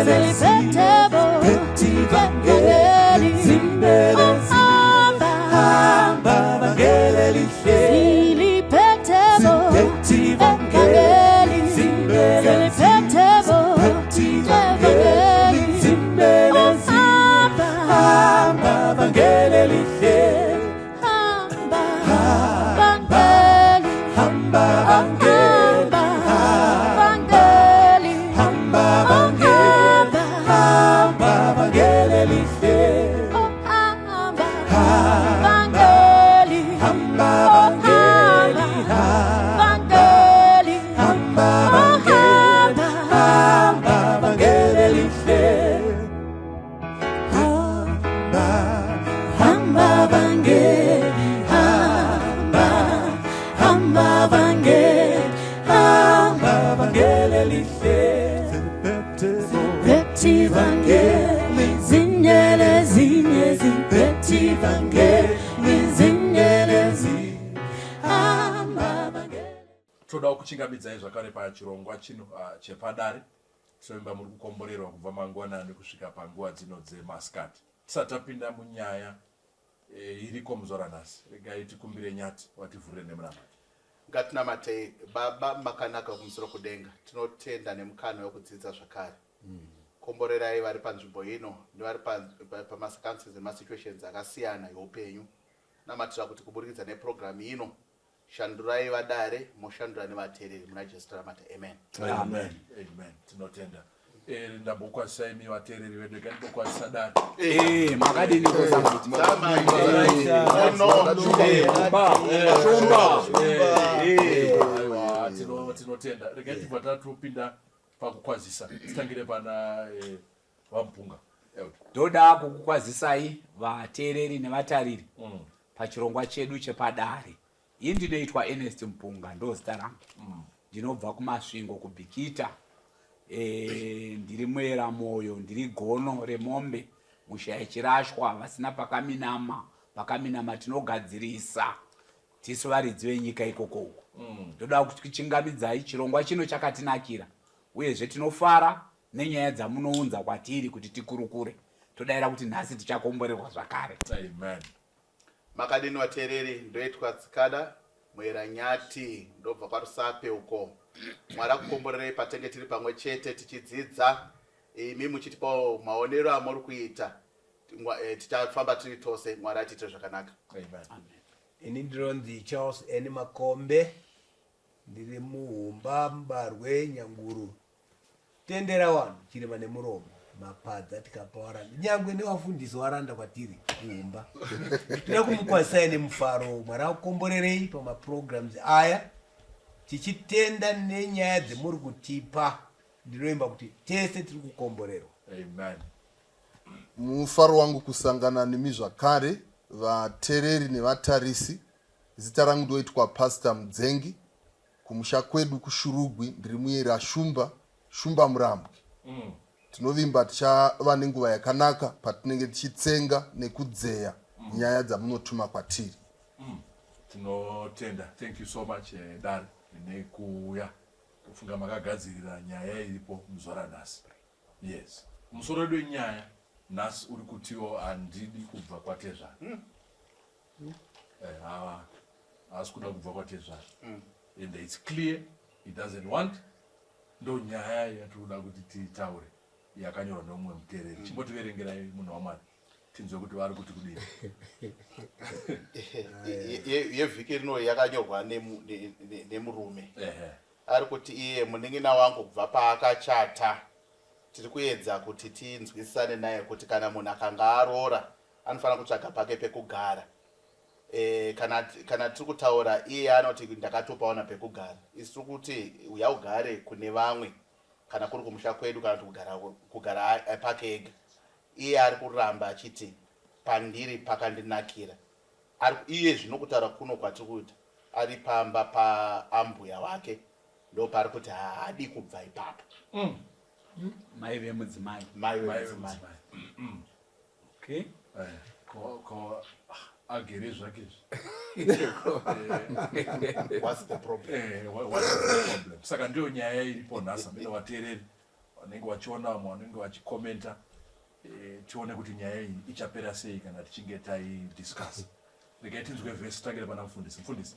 Ziliphethe bo evangeli, ohamba ziliphethe bo evangeli, ziliphethe bo evangeli, ohamba hamba vangeli, hamba vangeli, ohamba ohamba vangeli, ohamba vangeli, ohamba. Hamba vangeli, hamba, hamba vangeli, hamba Phethi vangeli, zinyele zinye ziphethi vangeli, zinyele zinye, hamba vangeli. Toda kuchingamidzai zvakare pachirongwa chino chepadare. Tinovimba muri kukomborerwa kubva mangwanani kusvika panguva dzino dzemasikati. Tisati tapinda munyaya iriko muzuva ranhasi, regai tikumbire Nyati vativhurire nemunamato. Ngatinamatei. Baba makanaka kumusoro kudenga, tinotenda nemukana wekudzidza zvakare. Komborerai vari panzvimbo ino nevari pamacircumstances nemasituations akasiyana eupenyu. Namatira kuti kuburikidza nepurogiramu ino, shandurai vadare, moshandura nevateereri. Muna Jesu tanamata, amen. Amen, amen. Tinotenda. Ndambokwazisai imi vateereri vedu, regai ndimbokwazisa dare. Makadini kosambuti? Shumba. Aiwa, tinotenda. Regai tibva tatopinda pakukwazisa, titangire pana vaMupunga. Elder. Ndoda kukukwazisai vateereri nevatariri pachirongwa chedu chepadare. Ini ndinoitwa Ernest Mupunga, ndo zita rangu. Ndinobva kuMasvingo kuBhikita. Ndiri muera moyo, ndiri gono remombe, mushaya chirashwa, vasina pakaminama, pakaminama tinogadzirisa. Tisu varidzi venyika ikoko uko. Ndoda kuchingamidzai, chirongwa chino chakatinakira. Uyezve tinofara nenyaya dzamunounza kwatiri kuti tikurukure. Todaira kuti nhasi tichakomborerwa zvakare. Amen. Makadini vateereri, ndoitwa Tsikada Muera Nyati, ndobva kwaRusape uko. Mwari akukomborerei patenge tiri pamwe chete tichidzidza, imi muchitipawo maonero amuri kuita. Tichafamba tiri tose, Mwari atiitire zvakanaka. Amen. Ini ndinonzi Charles N Makombe, ndiri muHumba, Mubarwe, Nyanguru. Tendera vanhu chirema nemuromo, mapadza tikapa waranda, nyangwe nevafundisi waranda kwatiri kuhumba. Toda kumukwazisai nemufaro, Mwari akukomborerei pamaprograms aya, tichitenda nenyaya dzemuri kutipa. Ndinoimba kuti tese tiri kukomborerwa. Amen. Mufaro wangu kusangana nemi zvakare vatereri nevatarisi. Zita rangu ndoitwa Pastor Mudzengi, kumusha kwedu kuShurugwi, ndiri muyera Shumba, Shumba Murambwi. Tinovimba tichava nenguva yakanaka patinenge tichitsenga nekudzeya nyaya dzamunotuma kwatiri. Tinotenda. Thank you so much dare nekuuya. Kufunga makagadzirira nyaya iripo muzuva ranhasi. Yes. Musoro wedu wenyaya nhasi uri kutiwo handidi kubva kwatezvara. Haasi kuda kubva kwatezvara. And it's clear he doesn't want. Ndo nyaya yatinoda kuti titaure yakanyorwa neumwe muteereri. Chimbotiverengerai munhu waMwari tinzwe kuti vari kuti kudini. Yevhiki rino yakanyorwa nemurume. Ari kuti iye munin'ina wangu kubva paakachata tiri kuedza kuti tinzwisisane naye kuti kana munhu akanga aroora anofanira kutsvaga pake pekugara. Kana tiri kutaura iye anoti ndakatopaona pekugara, isu tiri kuti uya ugare kune vamwe kana kuri kumusha kwedu kana kuti kugara pake ega. Iye ari kuramba achiti pandiri pakandinakira. Iye zvino kutaura kuno kwatiri kuita ari pamba paambuya wake, ndopaari kuti haadi kubva ipapo. Mai vemudzimai. Mai vemudzimai. Okay. Ko agere zvake izvi. What's the problem? What's the problem? Saka ndiyo nyaya iripo nhasi, amene vateereri. Vanenge vachiona vamwe vanenge vachikomenta eh, tione kuti nyaya iyi ichapera sei kana tichinge taidiscuss. Regai tinzwe vhesi tangire pana mufundisi. Mufundisi,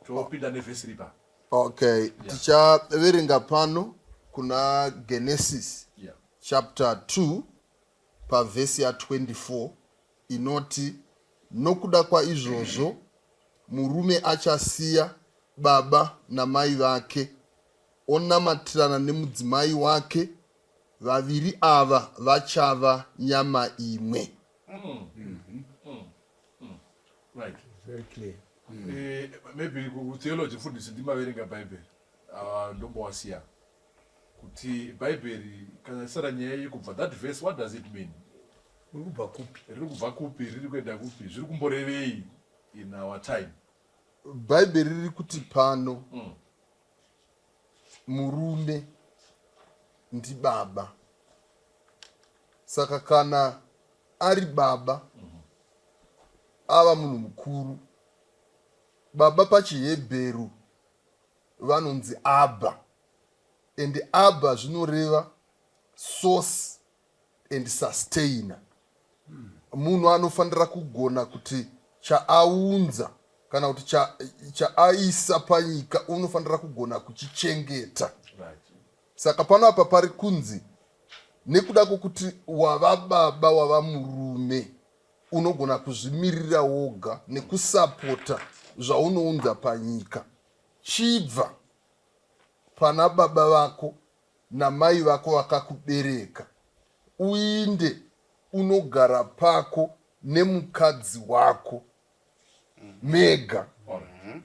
topinda nevhesi ripa. Okay, yeah. Tichaverenga pano kuna Genesis yeah. chapter 2 pavhesi ya 24 inoti nokuda kwaizvozvo murume achasiya baba namai vake onamatirana nemudzimai wake vaviri ava vachava nyama imwe. Mm. Mm. Mm. Mm. Right. Very clear. Mm. Eh, maybe kutheology mfundisi ndimaverenga bhaibheri uh, ndombowasiya kuti bhaibheri kana isara nyaya yekubva that verse what does it mean riri kubva kupi riri kubva kupi riri kuenda kupi zviri kumborevei in our time Bhaibheri riri kuti pano mm. murume ndibaba saka kana ari baba mm -hmm. ava munhu mukuru baba pachihebheru vanonzi abba and abba zvinoreva source and sustainer munhu anofanira kugona kuti chaaunza kana kuti chaaisa cha panyika unofanira kugona kuchichengeta right. Saka pano apa pari kunzi nekuda kwokuti wava baba wava murume unogona kuzvimirira woga nekusapota zvaunounza panyika chibva pana baba vako namai vako vakakubereka uinde unogara pako nemukadzi wako mega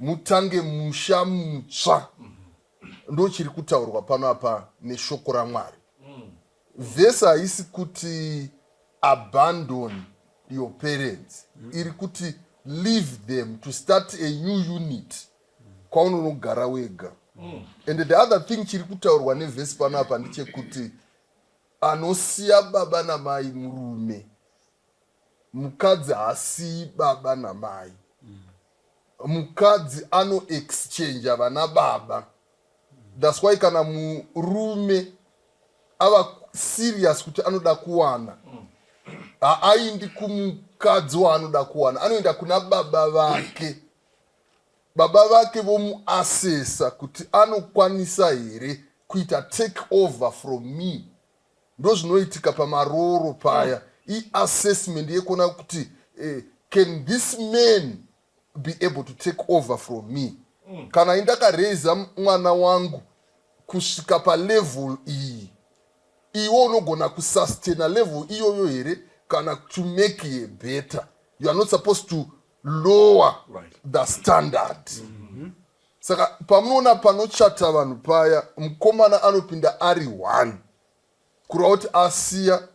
mutange musha mutsva ndochiri kutaurwa pano apa neshoko ramwari vhesi haisi kuti abandon your parents iri kuti leave them to start a new unit kwaunonogara wega and the other thing chiri kutaurwa nevhesi pano apa ndechekuti anosiya baba namai murume mukadzi haasiyi baba namai mukadzi anoexchange vana baba thats why kana murume ava serious kuti anoda kuwana haaindi kumukadzi waanoda kuwana anoenda kuna baba vake baba vake vomuasesa kuti anokwanisa here kuita take over from me ndozvinoitika pamarooro paya iassessment yekuona kuti eh, can this man be able to take over from me mm. kana indakaraiza mwana wangu kusvika palevel iyi iwe unogona kusustaina level iyoyo here kana to make ye better you are not supposed to lower right. the standard mm -hmm. Saka pamunoona panochata vanhu paya mukomana anopinda ari one kureva kuti asiya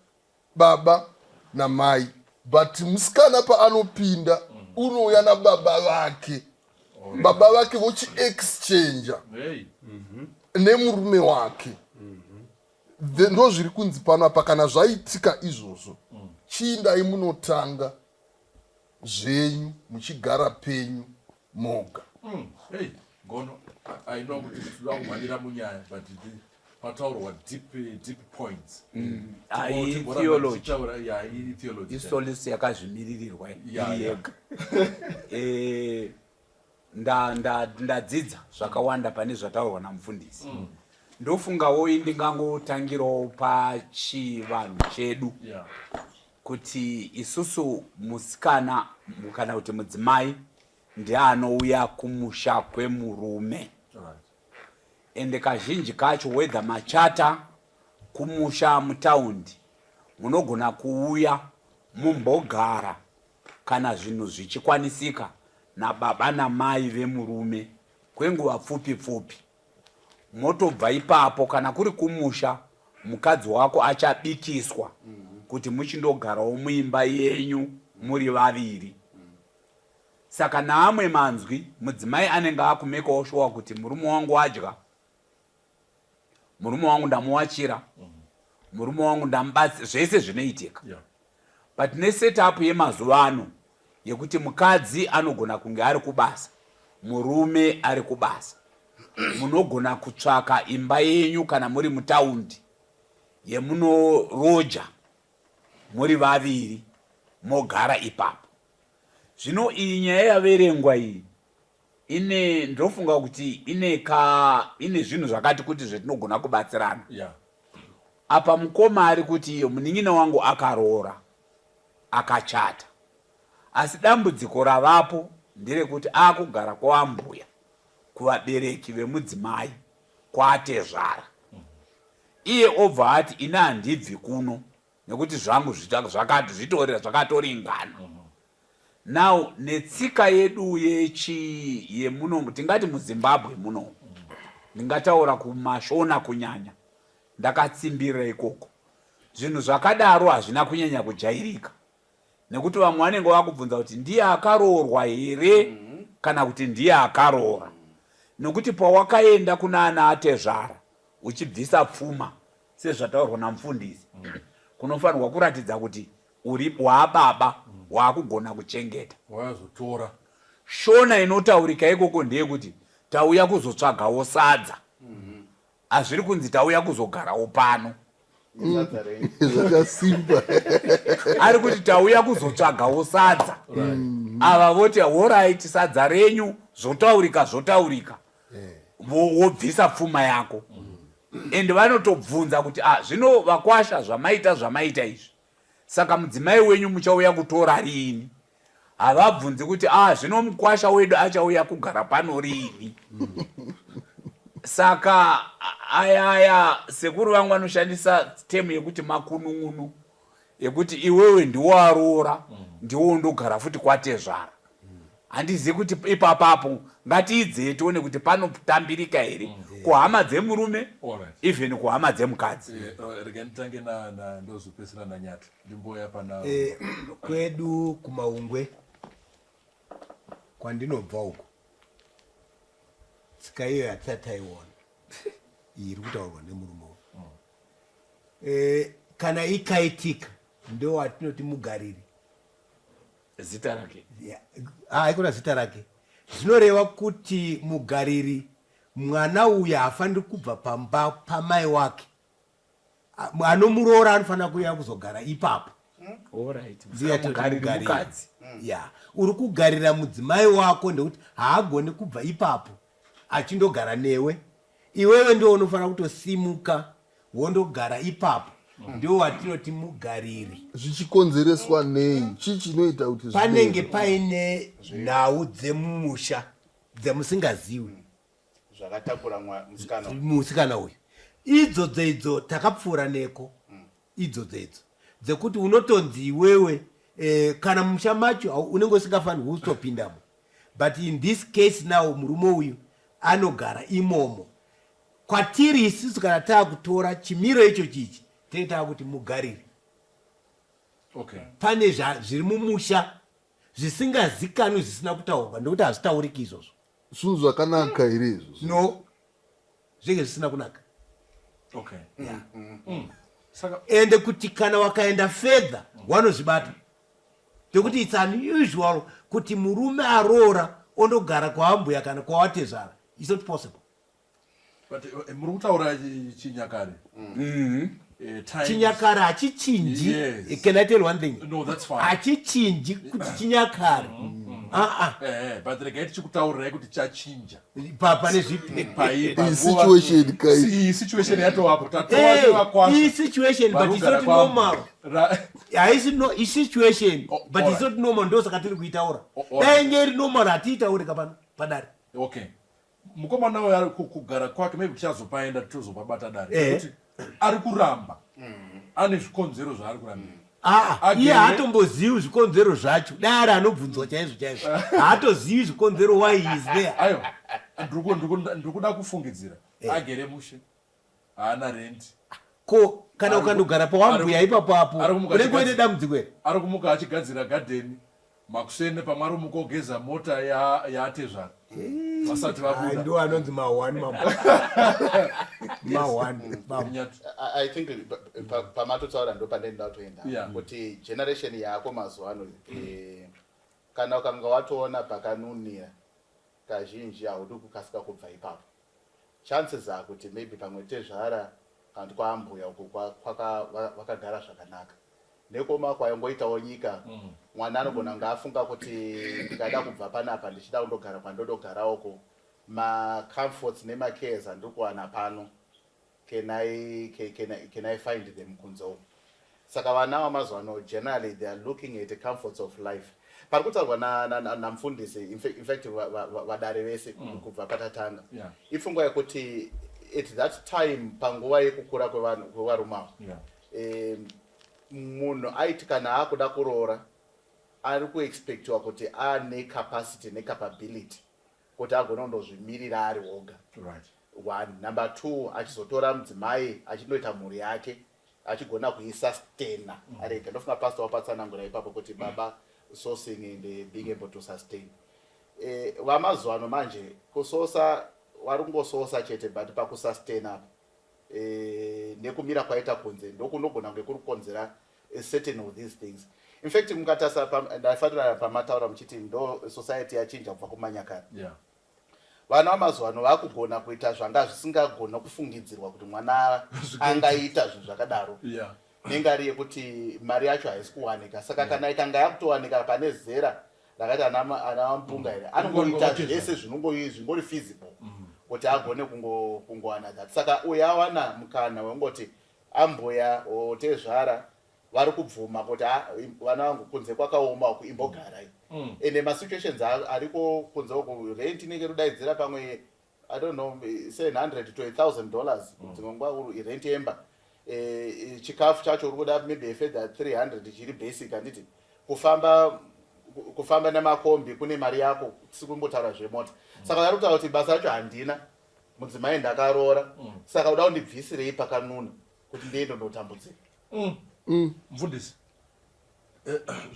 baba namai but musikana paanopinda unouya nababa vake baba vake vochiexchanger nemurume wake ndo zviri kunzi pano apa kana zvaitika izvozvo chiindai munotanga zvenyu muchigara penyu moga mm. Hey, gono i know kuti tinoda kumhanyira munyaya but pataurwa deep, deep points mm. ah, isolisi yakazvimiririrwa iri yega eh, ndadzidza zvakawanda pane zvataurwa namufundisi mm. Ndofungawo ini ndingangotangirawo pachivanhu chedu yeah. Kuti isusu musikana kana kuti mudzimai ndiye anouya kumusha kwemurume ende kazhinji kacho whether machata kumusha mutaundi munogona kuuya mumbogara kana zvinhu zvichikwanisika nababa namai vemurume kwenguva pfupi pfupi motobva ipapo kana kuri kumusha mukadzi wako achabikiswa kuti muchindogarawo muimba yenyu muri vaviri saka naamwe manzwi mudzimai anenge akumekawo shuwa kuti murume wangu adya murume wangu ndamuwachira murume wangu ndamubatsi zvese zvinoitika yeah. But nesetup yemazuva ano yekuti mukadzi anogona kunge ari kubasa murume ari kubasa munogona kutsvaka imba yenyu kana muri mutaundi. Yemunoroja muri vaviri mogara ipapo. Zvino iyi nyaya yaverengwa iyi ine ndofunga kuti ine ka ine zvinhu zvakati kuti zvetinogona kubatsirana. Yeah. Apa mukoma ari kuti iyo munin'ina wangu akaroora akachata asi dambudziko ravapo nderekuti akugara kwaambuya kuvabereki vemudzimai kwaatezvara. Iye obva ati ini handibvi kuno nekuti zvangu zvakati zvitori zvakatoringana. Now netsika yedu yechi yemuno tingati muZimbabwe muno ndingataura kumaShona kunyanya ndakatsimbirira ikoko zvinhu zvakadaro hazvina kunyanya kujairika nekuti vamwe vanenge vakubvunza kuti ndiye akaroorwa here kana kuti ndiye akaroora nekuti pawakaenda kuna ana atezvara uchibvisa pfuma sezvataurwa namufundisi kunofanirwa kuratidza kuti uri waababa waakugona kuchengeta. Wazotora. Shona inotaurika ikoko ndeyekuti tauya kuzotsvagawo sadza. Hazviri kunzi tauya kuzogarawo pano. Zvakasimba. Ari kuti tauya kuzotsvagawo sadza. Ava voti horaiti sadza renyu zvotaurika zvotaurika. Wobvisa pfuma yako. And vanotobvunza kuti ah, zvino vakwasha zvamaita zvamaita izvi saka mudzimai wenyu muchauya kutora riini? Havabvunzi kuti ah, zvino mukwasha wedu achauya kugara pano riini? Saka aya aya sekuru vangu vanoshandisa temu yekuti makunun'unu yekuti iwewe ndiwo aroora ndiwo undogara futi kwatezvara. Handizivi kuti ipapapo ngatiidzei tione kuti panotambirika here kuhama dzemurume even kuhama dzemukadzi. Rega nditange ndozopesera naNyati ndimboya pana Kwedu kuMaungwe kwandinobva uko tsika iyo yatisati taiona iyi iri kutaurwa nemurume uyu. Kana ikaitika ndowatinoti mugariri. Zita rake. Haikona zita rake. Zvinoreva kuti mugariri mwana uyu haafaniri kubva pamba pamai wake. Anomuroora anofanira kuuya kuzogara ipapo. Mukadzi. Ya, uri kugarira mudzimai wako ndekuti haagoni kubva ipapo achindogara newe. Iwewe ndiwe unofanira kutosimuka wondogara ipapo. Ndiwo watinoti mugariri. Zvichikonzereswa nei? Chii chinoita kuti panenge paine nhau dzemumusha dzemusingaziwi zvakatakura musikana musikana uyu idzo dzeidzo takapfuura neko idzo dzeidzo dzekuti unotonzi iwewe kana mumusha macho unenge usingafanirwi kutopindamo but in this case now murume uyu anogara imomo. Kwatiri isusu kana takutora chimiro ichochi ichi tinenge takuti mugariri. Pane zviri mumusha zvisingazikanwi zvisina kutaurwa nekuti hazvitauriki izvozvo. Zvinhu zvakanaka here izvozvo? No, zvinenge zvisina kunaka. Yeah. Saka ende kuti kana wakaenda further wanozvibata nekuti it's unusual kuti murume aroora ondogara kwaambuya kana kwawatezvara. It's not possible. But muri kutaura chinyakare. Chinyakare hachichinji. Yes. Can I tell one thing? No, that's fine. Hachichinji kuti chinyakare. But regai tichikutaurirai kuti chachinja. Pane zvipi? Paipa. Iyi situation kai. Iyi situation yatovapo. Tatova nevakwasha. Iyi situation, but it's not normal. Haisi no, iyi situation, but it's not normal. Ndosaka tiri kuitaura. Dai inge iri normal hatiitaure kapano padare. Okay. Mukomana uyu ari kugara kwake maybe tichazopaenda tozopabata dare. Kuti ari kuramba. Ane zvikonzero zvaari kurambira. Iye haatombozivi zvikonzero zvacho. Dai ari anobvunzwa chaizvo chaizvo. Haatozivi zvikonzero why he is there. Aiwa, ndiri kuda kufungidzira. Agere mushe. Haana rent. Ko kana ukandogara pawambuya ipapo apo unenge uine dambudziko here? Ari kumuka achigadzira gadheni makuseni pamwe ari kumuka ogeza mota yaatezvara vasati vabuda. Ndo anonzi ma1 mambo. Ma1 mambo. I think pamatotaura ndo pandinoda kutoenda kuti generation yako mazuva ano kana ukanga watoona pakanunira kazhinji haudi kukasika kubva ipapo. Chances are kuti maybe pamwe tezvara Kana kuti kwaambuya uko kwaka vakagara zvakanaka. Nekuoma kwaingoitawo nyika mwana anogona kunge afunga kuti ndikada kubva panapa ndichida kundogara kwandodogara uko macomforts nemacares andiri kuwana pano can I, can, I, can I find them kunze uko. Saka vana vamazuva ano generally they are looking at the comforts of life. Pari kutaurwa namufundisi na, na in fact vadare vese kubva patatanga. Ipfungwa yekuti at that time panguva yekukura kwevanhu kwevarume ava munhu aiti kana akuda kuroora ari kuexpectiwa kuti ane capacity necapability kuti agone kundozvimirira ari oga. One. Number two, achizotora mudzimai achindoita mhuri yake achigona kuisustaina ari ega. Ndofunga pastor wapatsanangura ipapo kuti baba sourcing and being able to sustain. Vamazuva ano manje kusosa vari kungososa chete, but pakusustain apa nekumira kwaita kunze ndokunogona kunge kuri kukonzera certain of these things. In fact mukatarisa, ndafarira pamataura muchiti ndo society yachinja kubva kumanyakare. Vana vamazuva ano vakugona kuita zvanga zvisingagona kufungidzirwa kuti mwana angaita zvinhu zvakadaro nengari yekuti mari yacho haisi kuwanika. Saka kana ikanga yakutowanika pane zera rakaita ana Mupunga here, anongoita zvese zvingori feasible kuti agone kungowana that. Saka uyo awana mukana wekungoti ambuya otezvara vari kubvuma kuti, "Ah, vana vangu, kunze kwakaoma uku, imbogarai." Ende masituations ariko kunze uku, rent inenge rudaidzira pamwe, I don't know, 700 to $1000 dzimwe nguva uri rent yemba. Chikafu chacho uri kuda maybe a further 300 chiri basic, handiti? Kufamba nemakombi kune mari yako, tisi kumbotaura zvemota. Saka vari kutaura kuti basa racho handina, mudzimai ndakaroora, saka uda kundibvisirei pakanuna kuti ndiende ndotambudzika? Mufundisi,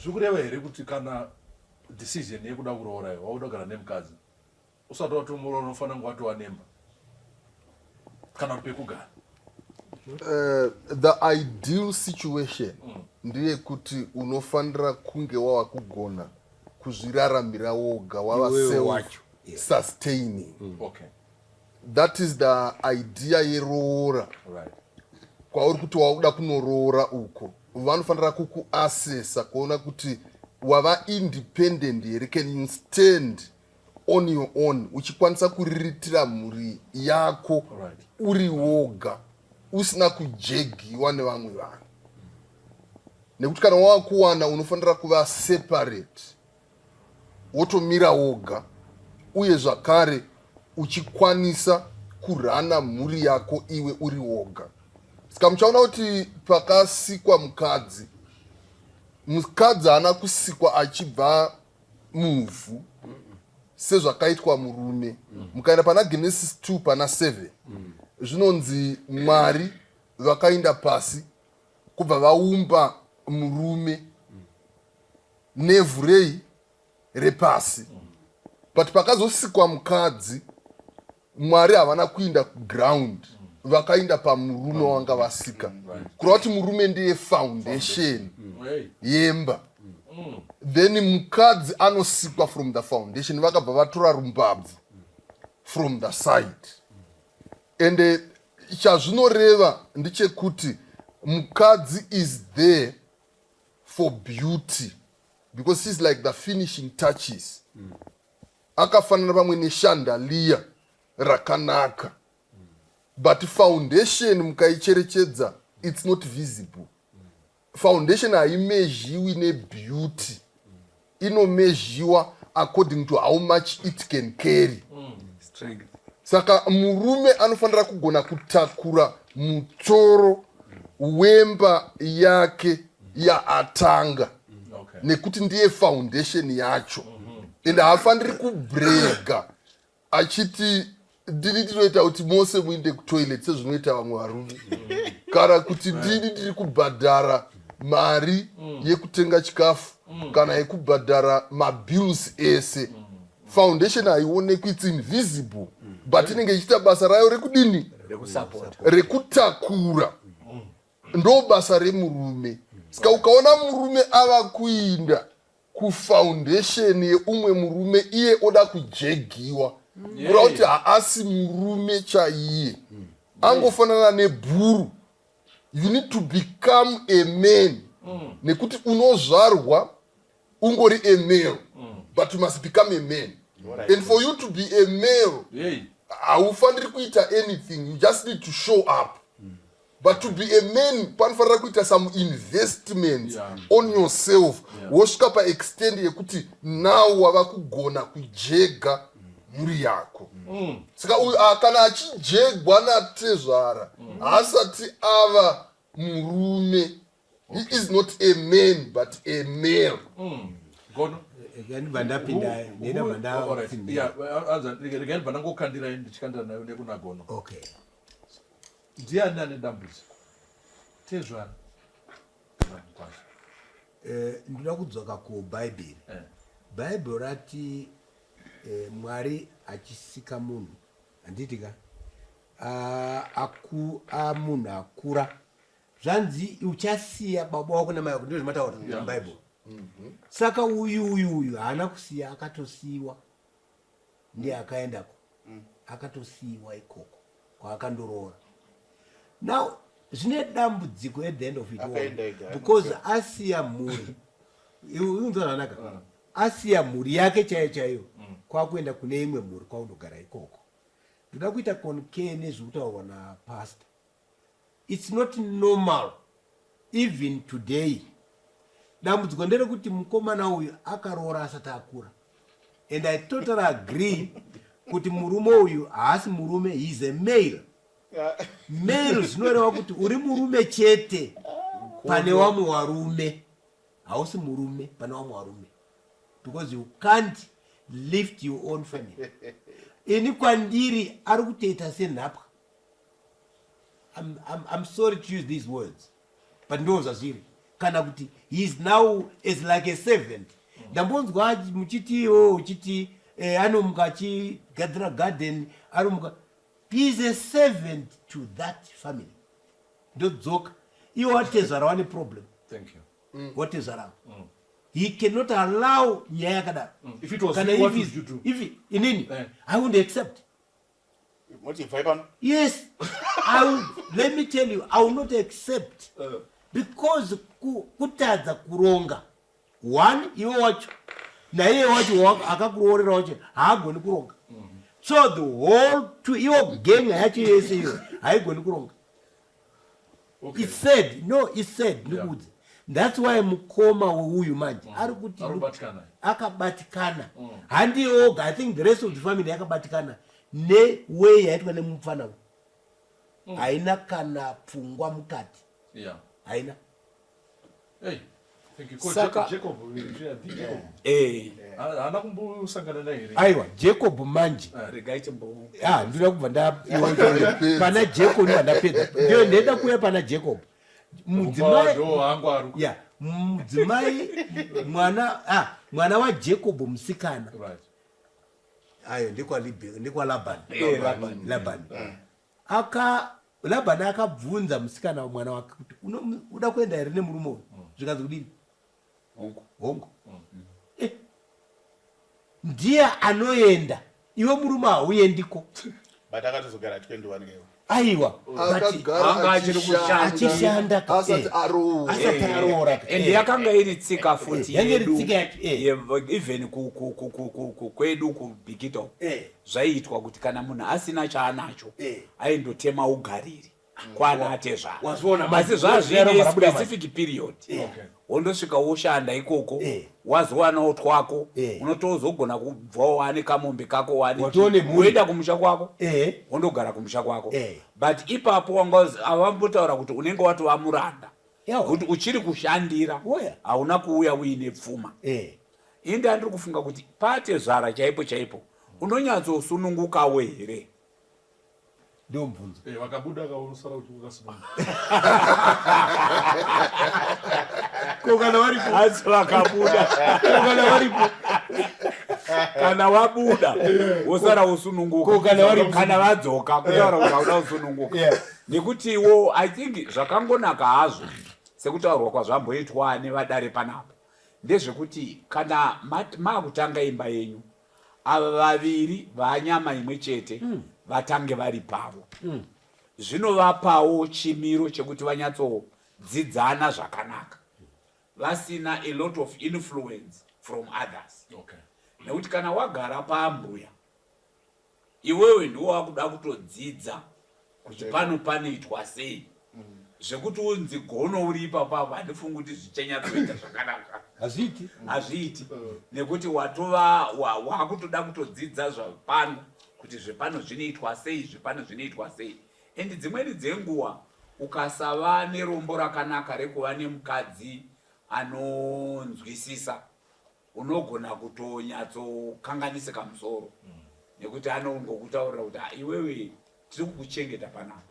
zvikureva here kuti kana decision yekuda kuroora iwe wakuda kugara nemukadzi, usati watomuroora unofanira kunge watova nemba kana kuti pekugara? The ideal situation ndeyekuti unofanira kunge wava kugona kuzviraramira woga, wava Iwewe self wacho. Sustaining. That is the idea yeroora. Kwauri kuti wakuda kunoroora uko, vanofanira kukuasesa kuona kuti wava independent here. Can you stand on your own, uchikwanisa kuriritira mhuri yako uri woga, usina kujegiwa nevamwe vanhu? Nekuti kana wava kuwana, unofanira kuva separate, wotomira woga, uye zvakare uchikwanisa kurana mhuri yako iwe uri woga. Saka muchaona kuti pakasikwa mukadzi, mukadzi haana kusikwa achibva muvhu sezvakaitwa murume. Mukaenda pana Genesis 2 pana 7, zvinonzi Mwari vakaenda pasi kubva vaumba murume nevhu rei repasi. But pakazosikwa mukadzi, Mwari havana kuinda kuground, vakainda pamurume wanga vasika, kureva kuti murume ndiye foundation yemba. Then mukadzi anosikwa from the foundation, vakabva vatora rumbabvu from the side. Ende chazvinoreva ndechekuti mukadzi is there for beauty because she's like the finishing touches. Akafanana pamwe nechandelier rakanaka, but foundation mukaicherechedza, it's not visible. Foundation haimezhiwi nebeauty, inomezhiwa according to how much it can carry. Strength. Saka murume anofanira kugona kutakura mutoro wemba yake yaatanga, nekuti ndiye foundation yacho, and haafaniri kubrega achiti ndini ndinoita kuti mose muinde kutoilet sezvinoita vamwe varume, kana kuti ndini ndiri kubhadhara mari yekutenga chikafu kana yekubhadhara mabills ese. Foundation haionekwi, it's invisible, but inenge ichiita basa rayo rekudini? Rekusapota. Rekutakura. Ndo basa remurume. Saka ukaona murume ava kuinda kufoundation yeumwe murume, iye oda kujegiwa, kureva kuti haasi murume chaiye. Angofanana nebhuru. You need to become a man. Nekuti unozvarwa ungori a male. But you must become a man. Alright. And for you to be a male, Hey. haufaniri kuita anything. You just need to show up. But to be a man, panofanira kuita some investments on yourself. Wosvika paextend yekuti now wava kugona kujega mhuri yako. Saka uyu kana achijegwa natezvara, haasati ava murume. He is not a man but a male. Gono. Ndibva ndapinda, ndinobva ndapinda. Regai ndibva ndangokandira ndichikandira nayo nekuna Gono. Okay. Ndiani ane dambudziko? Tezvara kana mukwasha? Ndinoda kudzoka kuBhaibheri. Bhaibheri rati Mwari achisika munhu, handiti ka? Munhu akura, zvanzi uchasiya baba wako namai vako, ndizvo zvamataura muBhaibheri. Saka uyu uyu uyu haana kusiya, akatosiyiwa ndiye akaendako, akatosiyiwa ikoko kwaakandoroora. Now zvine dambudziko at the end of it all, Akaenda ega. because asiya mhuri. Unzwa zvakanaka, asiya mhuri yake chaiyo chaiyo, kwakuenda kune imwe mhuri kwaundogara ikoko. Ndoda kuita concur nezviri kutaurwa napastor. It's not normal even today. Dambudziko nderekuti mukomana uyu akaroora asati akura, and I totally agree kuti murume uyu haasi murume, he is a male. Male zvinoreva kuti uri murume chete pane vamwe varume, hausi murume pane vamwe varume, because you can't lift your own family. Ini kwandiri ari kutoita senhapwa. I'm sorry to use these words, but ndo zvazviri. Kana kuti he is now is like a servant. Ndambonzwa muchitiwo uchiti anomuka achigadzira garden, anomuka. He is a servant to that family. Ndodzoka iwo watezvara wane problem. Thank you. Watezvara, he cannot allow nyaya yakadaro. If it was Kana you, what if would you do? If inini, I wouldn't accept. Moti ibvai pano. Yes, I will, let me tell you, I will not accept, because kutadza kuronga one, iwe wacho naiye wacho akakuroorera wacho haagoni kuronga. So the whole two, iwo genga yacho yese iyo haigoni kuronga. It's sad. No, it's sad. Ndikuudze, that's why mukoma weuyu manje ari kuti Ari kubatikana. Akabatikana. Handiye oga, I think the rest of the family yakabatikana neway yaitwa nemupfana uyu. Haina kana pfungwa mukati. Haina. Hey, thank you. Ko Jacob, Jacob. Haana kumbosangana naye here? Aiwa, Jacob manje. Regai chimbo. Ah, ndinoda kubva nda pana Jacob, ndibva ndapedza. Ndiyo ndenda kuuya pana Jacob. Mudzimai Ndo hangu ari. Ya, mudzimai, mwana, mwana waJacob musikana. Ayo ndekwa Laban. Laban. Laban. Aka Laban akabvunza musikana mwana wake kuti uda kuenda here nemurume uyu? Zvikanzi kudini? Hongu. Hongu. Ndiye anoenda, iwe murume hauendiko. But akatozogara 21 kewo. Aiwa, but Akagara Anga achiri achishanda. Achishanda ka, Asati aroora. Asati aroora ka, And yakanga iri tsika futi Yange iri yedu, tsika yacho, even kwedu kuBhikita uku. Zvaiitwa kuti kana munhu asina chaanacho, aindotema ugariri kwana atezvara. Wazviona manje. Asi zvazviine Zvazviine rabuda manje. specific period, wondosvika woshanda ikoko, wazowanawo twako, unotozogona kubvawo wane kamombe kako, wane Watone mhuri. woenda kumusha kwako, wondogara kumusha kwako. But ipapo wanga avambotaura kuti unenge watova muranda, kuti uchiri kushandira, hauna kuuya uine pfuma. Indi andiri kufunga kuti patezvara chaipo chaipo unonyatsosunungukawo here? Ndio mubvunzo. Vakabuda kausara kuti wakasununguka. Ko kana varipo? Asi vakabuda. Ko kana varipo? Kana wabuda wosara wosununguka. Ko kana varipo? Kana vadzoka, kutaura kuti hauda kusununguka. Nekutiwo I think zvakangonaka hazvo sekutaurwa kwazvamboitwa nevadare panapa ndezvekuti kana makutanga imba yenyu, ava vaviri vanyama imwe chete vatange vari pavo. Zvinovapawo chimiro chekuti vanyatsodzidzana zvakanaka vasina a lot of influence from others. Okay. Nekuti kana wagara paambuya iwewe ndiwo wakuda kutodzidza kuti pano panoitwa sei zvekuti unzi gono uri ipapo apo handifungi kuti zvichanyatsoita zvakanaka. Hazviiti. Hazviiti nekuti watova wakutoda kutodzidza zvapano kuti zvepano zvinoitwa sei, zvepano zvinoitwa sei. And dzimweni dzenguva ukasava nerombo rakanaka rekuva nemukadzi anonzwisisa unogona kutonyatsokanganisika musoro nekuti anongokutaurira kuti ah, iwewe tiri kukuchengeta panapa.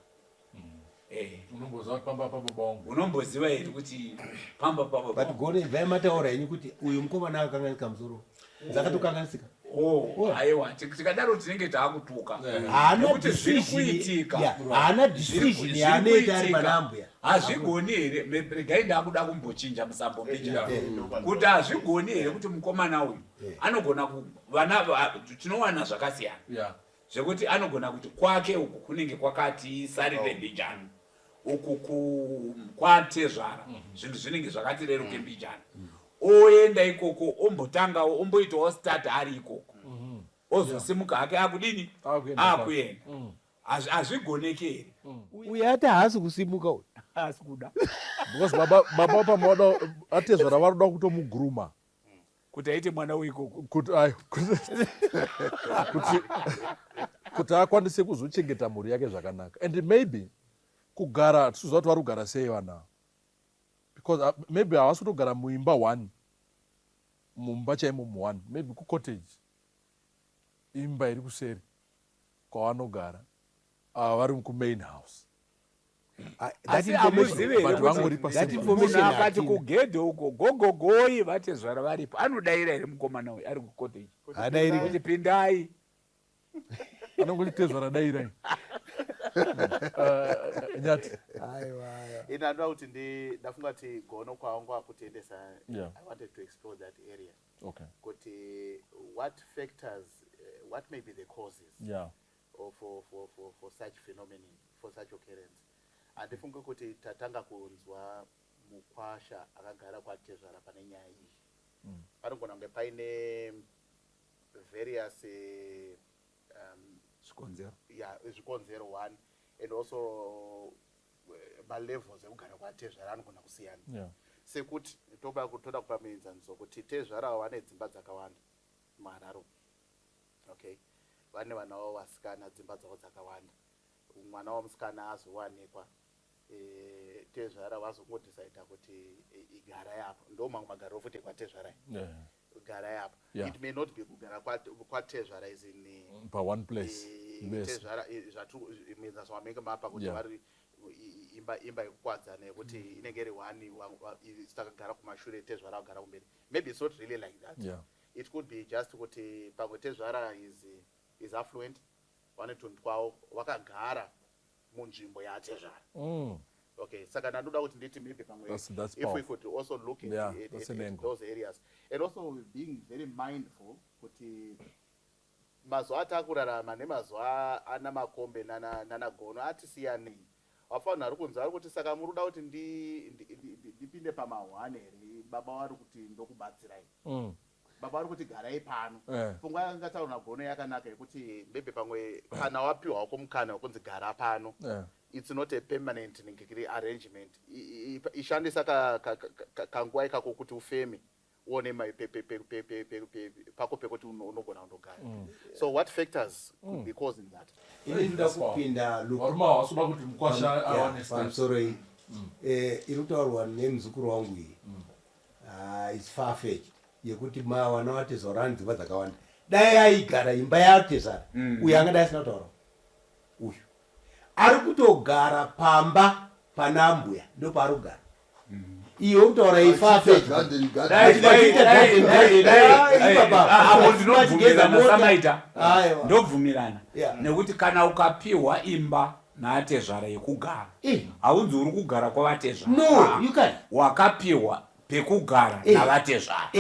Eh. Unomboziva kuti pamba pababa wangu. Unomboziva here kuti pamba pababa But gone ibvai mataura henyu kuti uyu mukomana akakanganisika musoro. Dzakatokanganisika. Oh, aiwa tikadaro tinenge taakutuka. Haana Nekuti zviri decision. kuitika. Yeah, haana Zviri decision yaanoita ari kuitika. pana ambuya. Hazvigoni here regai ndakuda kumbochinja musambo mbichana. Kuti hazvigoni here kuti mukomana uyu anogona vana tinowana zvakasiyana. Yeah. Zvekuti anogona kuti kwake uku kunenge kwakati sarire mbijana, uku kwatezvara zvinhu zvinenge zvakati reruke mbijana. Oenda ikoko ombotangawo omboitawo start ari ikoko, ozosimuka hake akudini, akuenda. Hazvigoneki here? Uyu ati haasi kusimuka uyu. Haasi kuda. Because baba baba pamwe atezvara varoda kutomuguruma. Kuti aite mwana weikoko. Kuti ayo, kuti, kuti akwanise kuzochengeta mhuri yake zvakanaka. And maybe kugara, tisizoziva kuti vari kugara sei vana ava. Because maybe havasi kutogara muimba one, mumba chaimo mu one, maybe kucottage, imba iri kuseri kwavanogara, ava vari kumain house. Asi hamuzivi here kuti munhu akati kugedhe uko gogogoi vatezvara varipo anodaira here mukomana uyu ari kucottage? Hadairi. Kuti pindai. Anongoti tezvara dairai. Nyati. Aiwa, aiwa. Ini ndoda kuti ndafunga kuti gono kwawangu akutiendesa. Yeah. I wanted to explore that area. Okay. Kuti what factors, what may be the causes. Yeah. Or for such phenomenon, for such occurrence. Handifungi kuti tatanga kunzwa mukwasha akagara kwatezvara pane nyaya iyi. Panogona kunge paine various zvikonzero. Yeah, zvikonzero one, and also malevels ekugara kwatezvara anogona kusiyana. Yeah. Sekuti toda kupa muenzaniso kuti tezvara vane dzimba dzakawanda muHarare. Okay. Vane vana vavo vasikana, dzimba dzavo dzakawanda. Mwana wamusikana azowanikwa, tezvara vazongodecida kuti igarai apa. Ndo mamwe magariro futi ekwatezvara. Yeah. Garai apa. Yeah. It may not be kugara kwatezvara is in, pa one place. Yes. Tezvara, muenzaniso wamenge mapa kuti Yeah. vari imba yekukwadzana yekuti inenge iri one, takagara kumashure, tezvara vagara kumberi. Maybe it's not really like that. Yeah. It could be just kuti pamwe tezvara is affluent, vane tunhu twavo, vakagara munzvimbo yatezvara. Okay, saka ndandoda kuti nditi maybe pamwe That's if we powerful. could also look Yeah, that's an at angle. those areas. And also being very mindful kuti mazuva atakurarama nemazuva ana Makombe nana Gono atisiyanei. Wafanira ari kunzi ari kuti saka muri kuda kuti ndipinde pamahwane here, baba vari kuti ndokubatsirai. Baba vari kuti garai pano. Pfungwa yanga taura naGono yakanaka yekuti maybe pamwe kana wapiwa wako mukana wekunzi gara pano. It's not a permanent arrangement. Ishandisa kanguva ikako kuti ufeme uone pako pekuti unogona kundogara. So what factors could be causing that? Ini ndoda kupinda look. Varume ava vasoda kuti mukwasha awane step. Pamusoro iyi. Iri kutaurwa nemuzukuru wangu iyi. It's far fetched yekuti vana vatezvara vane dzimba dzakawanda. Dai aigara imba yatezvara, uyu angadai asina kutaura. Uyu ari kutogara pamba pana mbuya, ndo paari kugara. Iwe kutaura iyi far fetched. Garden, garden. Dai, dai, dai, dai, dai, dai. Ipapa. Apo ndinobvumirana Achigeza mota. samaita. Aiwa. Ndobvumirana. Yeah. Nekuti kana ukapiwa imba naatezvara yekugara, haunzi uri kugara kwavatezvara. No, you can't. Wakapiwa pekugara navatezvara.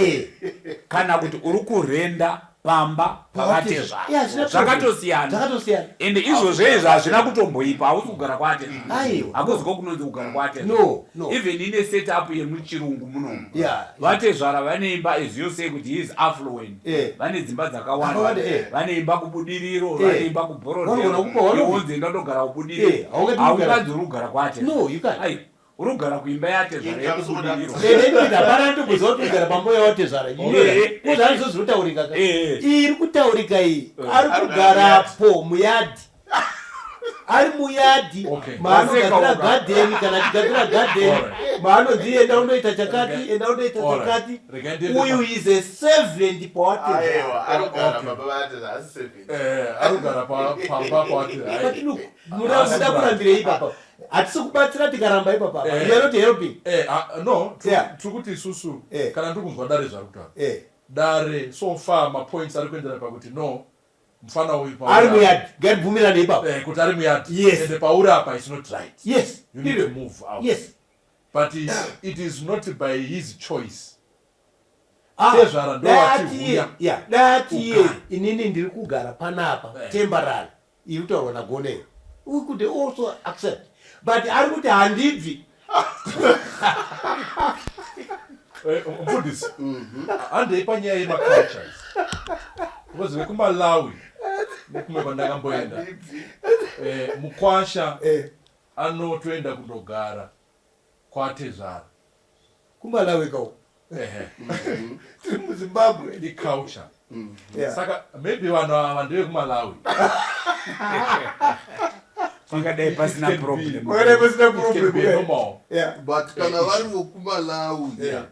Kana kuti uri kurenda pamba pavatezvara zvakatosiyana ende izvozvo izvi hazvina kutomboipa hausi kugara kwaatezvara hakuzi ko kunonzi kugara kwaatezvara even ine set up yemuchirungu munomu vatezvara vane imba as you say kuti he is affluent eh. vane dzimba dzakawanda eh. vane imba kubudiriro eh. vane imba kuborodheonzi enda ndogara kubudiriro eh, haunganzi uri kugara kwaatezvara uri kugara kuimba yatezvara yekubudiriro hapana tokuziva kuti kugara pambo yawatezvara kozvaari zvo zvinotaurika ka iyi iri kutaurika iyi ari kugarapo muyadhi ari muyadhi maanogadzira gadheni kana achigadzira gadheni maanonzi enda unoita chakati enda unoita chakati uyu is a servant pawatezvara arikugara pamba pawatezvara muda kurambirei ipapa hatisi kubatsira tikaramba ipapa eh. you are not helping eh, ah, no tiri kuti isusu eh. kana ndiri kunzwa dare zvari kutaura dare so far mapoints ari kuendera pakuti no mufana uyu ari muyard ngatibvumirane ipapo kuti ari muyard yes ende pauri apa is not right yes you need to move out yes but it is not by his choice Ah, Tezvara ndowati huya. Dai iye inini ndiri kugara panapa eh. temporary iri kutaurwa nagoneyo we could also accept but ari kuti handibvi eh, mfundisi handei panyaya yemacultures because vekumalawi nekumwe kwandakamboenda eh, mukwasha anotoenda kundogara kwatezvara kumalawi ka uko tiri muzimbabwe iculture mm. yeah. Saka maybe vanhu ava ndevekumalawi pakadai pasina problem pakadai pasina problem yeah. But kana vari vokumalawi yeah.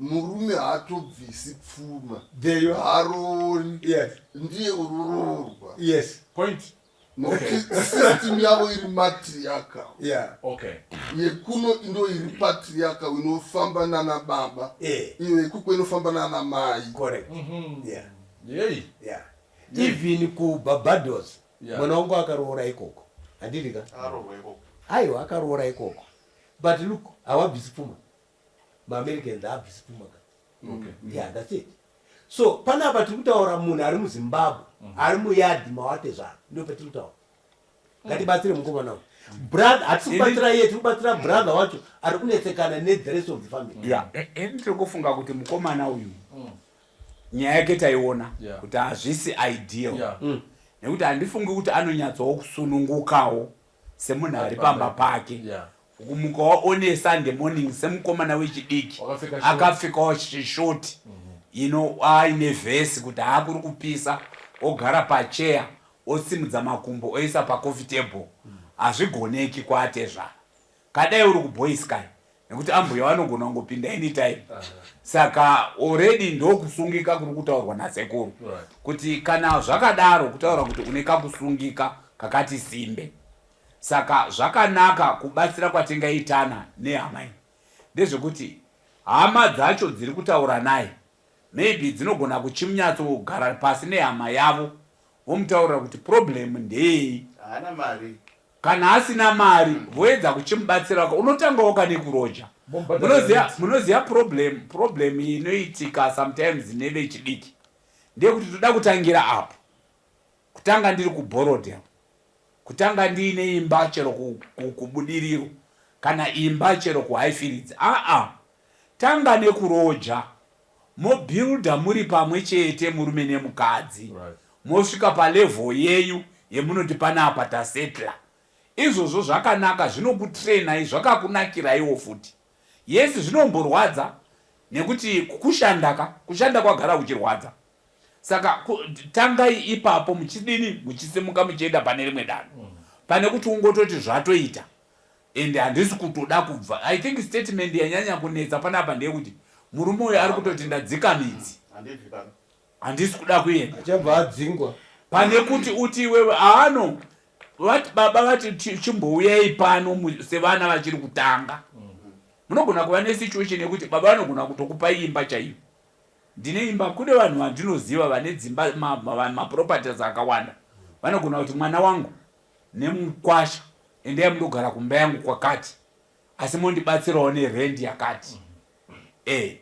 Murume haatobvisi pfuma haaroori yes. Ndiye uroroorwa yes. Point. Nokuti system yavo iri matriarchal yeah. Okay. Yekuno ndo iri patriarchal inofamba nana baba eh. Iyo yekuko inofamba nana mai. Correct. Mm -hmm. Yeah. Yeah. Yeah. Even kuBarbados yeah. Mwana wangu akaroora ikoko handiti ka aiwa akaroora ikoko but look hawabvisi pfuma maAmericans haabvisi pfuma ka okay. Yeah, that's it. So panapa tiri kutaura munhu ari muZimbabwe mm. ari muyadhi mawatezvara ndo patiri kutaura ngatibatsire mukomana uyu brother hatisi kubatsira iye tiri kubatsira brother wacho ari kunetsekana nethe rest of the family yeah. Ini tiri kufunga kuti mukomana uyu mm. Nyaya yake taiona yeah. Kuti hazvisi ideal yeah. Mm. Nekuti handifungi kuti anonyatsowo kusunungukawo semunhu ari pamba pake yeah. Kumuka waone Sunday morning semukomana wechidiki akapfekawo short ino aine vhesi kuti haakuri kupisa ogara pacheya osimudza makumbo oisa pacoffee table hazvigoneki kwaatezvara kadai uri kuboys kai nekuti ambuya vanogona kungopinda anytime saka already ndokusungika kuri kutaurwa nasekuru kuti kana zvakadaro kutaura kuti une kakusungika kakati simbe Saka zvakanaka kubatsira kwatingaitana nehama iyi ndezvekuti hama dzacho dziri kutaura naye maybe dzinogona kuchimnyatsogara pasi nehama yavo vomutaurira kuti problem ndeyei. Haana mari. Kana asina mari voedza kuchimubatsira unotangawo ka nekuroja. Munoziva munoziva problem problem inoitika sometimes nevechidiki ndeyekuti toda kutangira apo. Kutanga ndiri kuBorrowdale Kutanga ndiine imba chero kuBudiriro kana imba chero kuHighfields aa tanga nekuroja mobuilder muri pamwe chete murume nemukadzi mosvika palevel yenyu yemunoti panapa tasettler izvozvo zvakanaka zvinokutrainai zvakakunakiraiwo futi yes zvinomborwadza nekuti kushandaka kushanda kwagara kuchirwadza Saka tangai ipapo muchidini muchisimuka muchienda pane rimwe danho mm. Pane kuti ungototi zvatoita and handisi kutoda kubva. I think statement yanyanya kunetsa panapa ndeyekuti murume uyu ari kutoti ndadzika midzi handisi kuda kuenda achabva adzingwa pane kuti uti iwewe aano vati baba vati chimbouyai pano sevana vachiri kutanga munogona kuva nesituation yekuti baba vanogona kutokupai imba chaiyo Ndine imba kune vanhu vandinoziva vane dzimba maproperties akawanda vanogona kuti mwana wangu nemukwasha endai mundogara kumba yangu kwakati asi mondibatsirawo nerent yakati mm. Eh,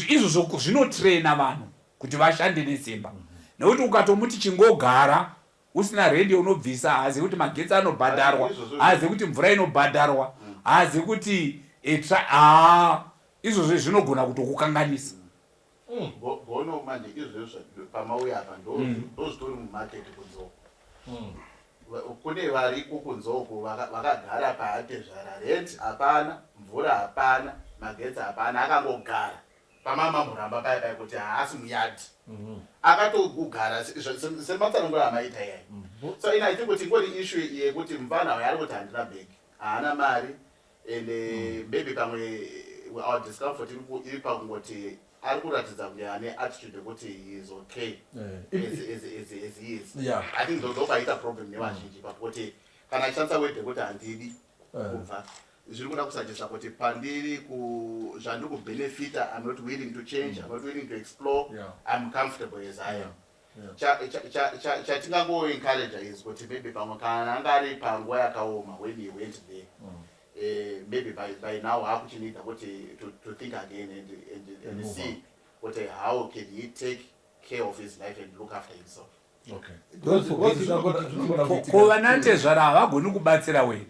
izvozvo zvinotraina vanhu kuti vashande nesimba mm. Nekuti ukatomuti chingogara usina rendi unobvisa, haazivi kuti magetsi anobhadharwa, haazivi kuti mvura inobhadharwa, haazivi kuti haa izvozvo zvinogona kutokukanganisa. Gono manje izvozvo pamauya apa ndozvitori mumarket kunze uko. Kune variko kunze uko vakagara paatezvara, rent hapana, mvura hapana, magetsi hapana, akangogara pamamamboramba paya paya kuti haasi muyard, akatogara sematsananguro amaita iyai. So ina I think kuti ingori issue yekuti mufana uyo ari kuti handina bag, haana mari, and maybe pamwe our discomfort iri pakungoti ari kuratidza kunge ane attitude yekuti he is okay as he is. I think ndopaita problem nevazhinji ipapo, kuti kana achishandisa word yekuti handidi kubva, zviri kuda kusuggesta kuti pandiri zvandiri kubenefita, I'm not willing to change, I'm not willing to explore, I'm comfortable as I am. Chatingangoencourage is kuti maybe pamwe kana anga ari panguva yakaoma when he went there, maybe by now akuchinida kuti to think again and move see kuti how can he take care of his life and look after himself. Okay. Don't forget Zvinogona kuitika. Ko vanatezvara havagoni kubatsira wei?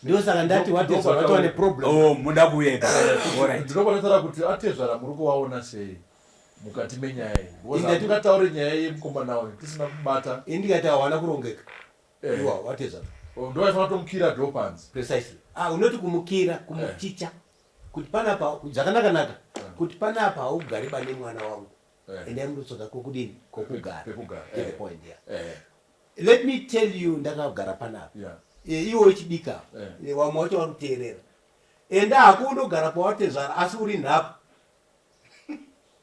Ndosaka ndati watezvara watova neproblem. Oh, muda kuuya ipapo. Alright. Ndinobva kuti atezvara muri kuvaona sei mukati menyaya iyi? Because hatingataure nyaya yemukomana uyu tisina kubata. Ini ndikati hawana kurongeka. Iwa watezvara. Oh, ndovaifanira kutomukira door panze. Precisely. Ah, unoti kumukira, kumuchicha kuti panapa zvakanaka-naka, kuti panapa haugari ba nemwana wangu. Endai mundotsvaga kokudini, kokugara. Pekugara. To the point, yeah. Eh. Let me tell you, ndakagara panapa. Iwe uchibika, vamwe wacho vari kuteerera, enda hako undogara pawatezvara, asi uri nhapu.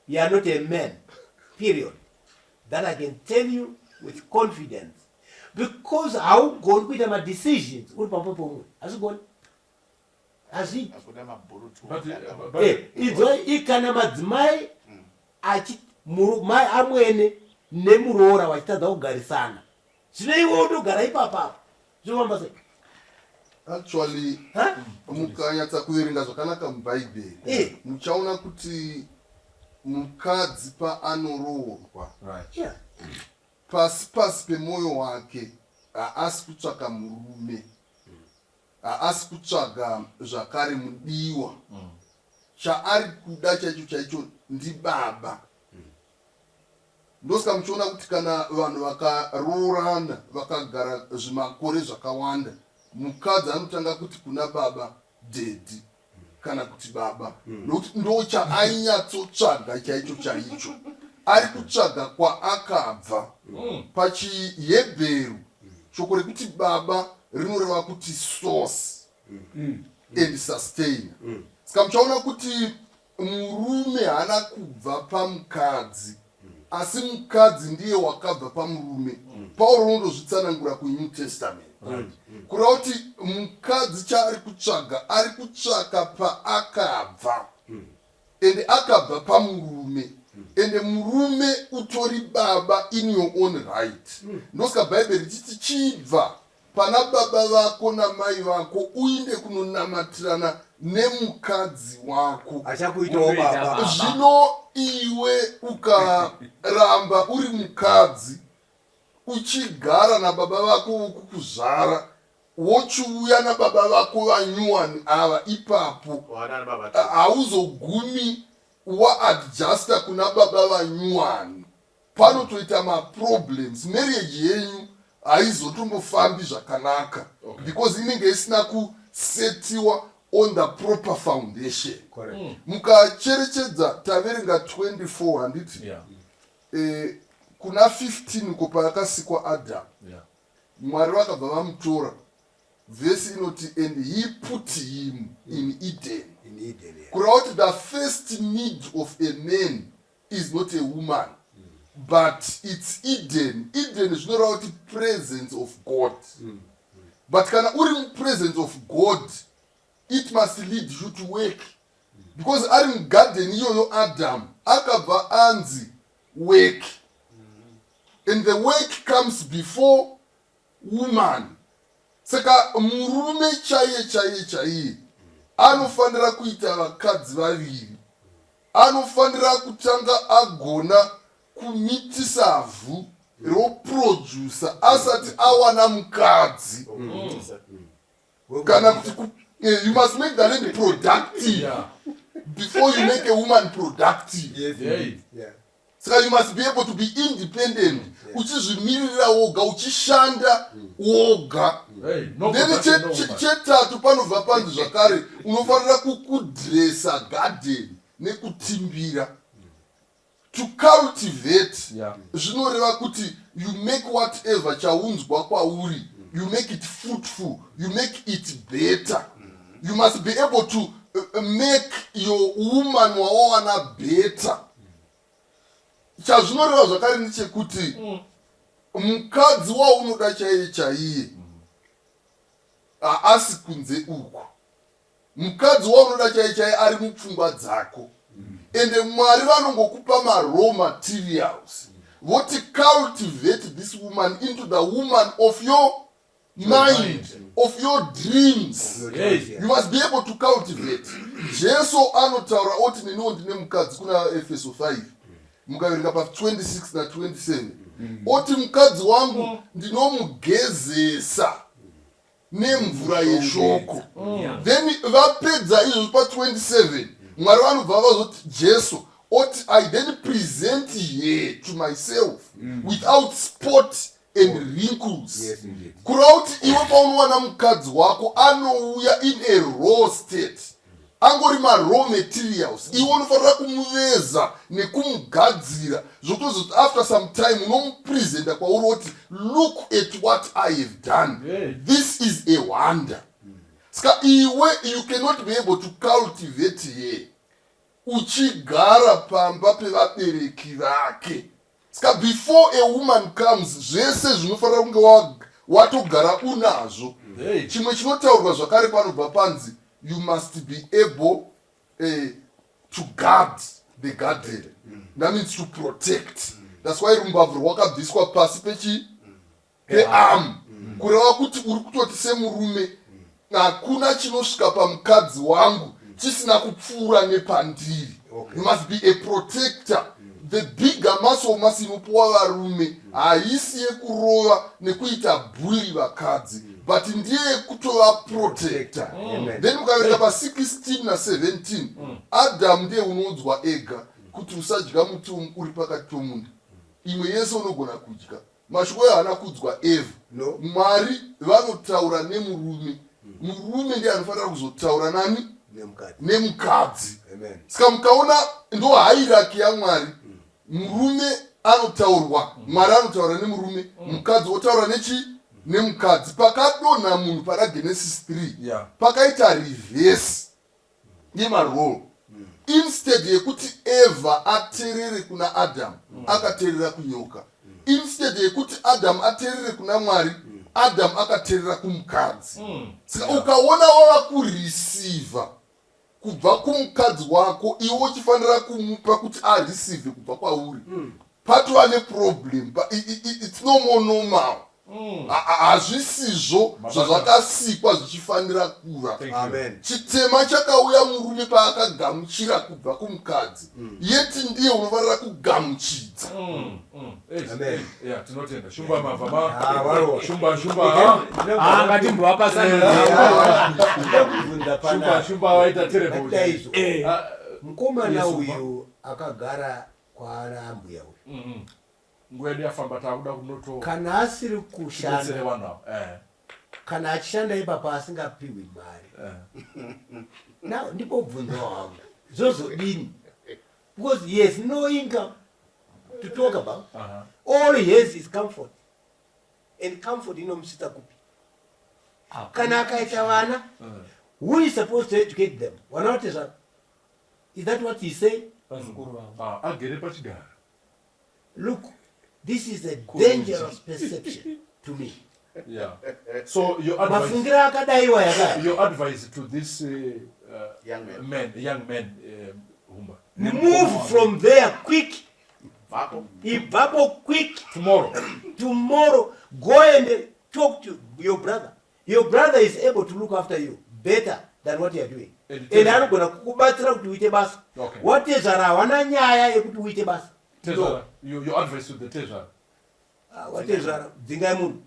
You are not a man, period. That I can tell you with confidence, because haugoni kuita madecisions uri pamwe pomwe, hazvigoni, hazviiti. Akuda mabhurutu. But Idzo kana madzimai achi mai amwene nemuroora vachitadza kugarisana, zvino iwe unogara ipapapa, zvinofamba sei? Actually, Ha? mukanyatsa kuverenga zvakanaka mubhaibheri, muchaona kuti mukadzi paanoroorwa, pasi pasi pemwoyo wake haasi kutsvaka murume, haasi kutsvaga zvakare mudiwa. Chaari kuda chaicho chaicho ndibaba. Ndosaka muchiona kuti kana vanhu vakaroorana, vakagara zvimakore zvakawanda, mukadzi anotanga kuti kuna baba daddy kana kuti baba, nokuti ndo chaainyatsotsvaga chaicho chaicho. Ari kutsvaga kwaakabva. Pachihebheru shoko rekuti baba rinoreva kuti source and sustainer. Saka muchaona kuti murume haana kubva pamukadzi, asi mukadzi ndiye wakabva pamurume. Pauro unondozvitsanangura kuNew Testament, kureva kuti mukadzi chaari kutsvaga, ari kutsvaka paakabva, ende akabva pamurume, ende murume utori baba in your own right. Ndosaka Bhaibheri richiti chibva pana baba vako namai vako uinde kunonamatirana nemukadzi wako. Achakuitawo Unoita baba. baba. Zvino iwe ukaramba uri mukadzi uchigara nababa vako vokukuzvara, wochiuya nababa vako vanyuwani ava ipapo, Wanani baba? Hauzogumi waadjusta kuna baba vanyuwani. Panotoita maproblems, marriage yenyu haizotombofambi zvakanaka, because inenge isina kusetiwa on the proper foundation. Correct. Mukacherechedza, taverenga 24, handiti? Yeah. Kuna 15 uko paakasikwa Adamu, Mwari vakabva vamutora. Vhesi inoti, "And he put him in Eden." In Eden, yeah. Kureva kuti the first need of a man is not a woman, but it's Eden. Eden zvinoreva kuti presence of God. But kana uri mupresence of God, it must lead you to work, because ari mugarden iyoyo Adam akabva anzi work, and the work comes before woman. Saka murume chaiye chaiye chaiye anofanira kuita vakadzi vaviri, anofanira kutanga agona. kumitisa vhu roproducer asati awana mukadzi. Kana kuti you must make the land productive before you make a woman productive. Yes, Hey. yeah. Saka you must be able to be independent, uchizvimirira woga, uchishanda woga. Hey, no Then production, no woman. chetatu panobva panzi zvakare unofanira kudresa garden nekutimbira, to cultivate. Zvinoreva kuti you make whatever chaunzwa kwauri, you make it fruitful, you make it better. You must be able to make your woman wawawana better. Chazvinoreva zvakare ndechekuti mukadzi waunoda chaiye chaiye haasi kunze uku. Mukadzi waunoda chaiye chaiye ari mupfungwa dzako, ende Mwari vanongokupa maraw materials, voti cultivate this woman into the woman of your mind, of your dreams. Hey. You must be able to cultivate. Jesu anotaura oti, neniwo ndine mukadzi, kuna Efeso 5, mukaverenga pa26 na27, oti mukadzi wangu ndinomugezesa nemvura yeshoko. Then vapedza izvozvo, pa27 Mwari vanobva vazoti, Jesu oti, I then present her to myself without spot and wrinkles. Yes, indeed. Kureva kuti iwe paunowana mukadzi wako anouya in a raw state, angori maraw materials, iwe unofanira kumuveza nekumugadzira, zvokutozoti after some time unomupresenta kwauri, woti, look at what I have done. This is a wonder. Saka iwe you cannot be able to cultivate her uchigara pamba pevabereki vake. Saka before a woman comes, zvese zvinofanira kunge watogara unazvo. Chimwe chinotaurwa zvakare panobva panzi you must be able to guard the garden. That means to protect. That's why rumbavhu rwakabviswa pasi pechi pearm, kureva kuti uri kutoti semurume hakuna chinosvika pamukadzi wangu chisina kupfuura nepandiri. You must be a protector. The bigger muscle mass inopuwa varume haisi yekurova nekuita bully vakadzi, but ndiye yekutova protector. Amen. Then mukaverenga pa16 na17, Adamu ndiye unoudzwa ega kuti usadya muti uri pakati pemunda, imwe yese unogona kudya. Mashoko haana kuudzwa Eva. No. Mwari vanotaura nemurume. Murume ndiye anofanira kuzotaura nani? Nemukadzi. Nemukadzi. Amen. Saka mukaona, ndo hierarchy yaMwari. Murume anotaurwa, Mwari anotaura nemurume, mukadzi otaura nechi nemukadzi. Pakadonha munhu pana Genesis 3, pakaita reverse yemarole. Instead yekuti Eva ateerere kuna Adamu, akateerera kunyoka. Instead yekuti Adamu ateerere kuna Mwari, Adamu akateerera kumukadzi. Saka ukaona wava kureceiva kubva kumukadzi wako, iwe uchifanira kumupa kuti areceive kubva kwauri, patova neproblem. It's no more normal. Hazvisizvo zvazvakasikwa zvichifanira kuva. Thank you. Amen. Chitema chakauya murume paakagamuchira kubva kumukadzi, yeti ndiye unofanira kugamuchidza. Amen. Yeah, tinotenda Shumba mavha ma Ah, varowa. Shumba, Shumba, ah. Ah, ngatimbovapa sando. Ndinokubvunza Shumba, pana Shumba waita terrible. Ngatidai izvo. Ah, Mukomana Yes, uyu akagara kwaana ambuya uyu, Nguva yedu yafamba, takuda kunoto kana asiri kudetsere kushanda, vanhu ava. Kana achishanda ipapo asingapiwi mari, now ndipo bvunzo wangu, zvozodini? Because he has no income to talk about. All he has is comfort, and comfort inomusvitsa kupi? Kana akaita vana, who is supposed to educate them? Vana vatezvaro, is that what he say? Vazukuru vavo. Ah, agere pachigaro. Look, this is a dangerous perception to me. Yeah, so your advice, Mafungiro akadaiwa yakaya. your advice to this Young man. man, young man, Humba? Move from there quick. Bvapo. Ibvapo quick. Tomorrow. Tomorrow, go and talk to your brother. Your brother is able to look after you better than what you are doing, And and anogona kukubatsira kuti uite basa. Okay. Watezvara hawana nyaya yekuti uite basa. Tezvara, your advice to the tezvara. Ah, watezvara dzingai munhu.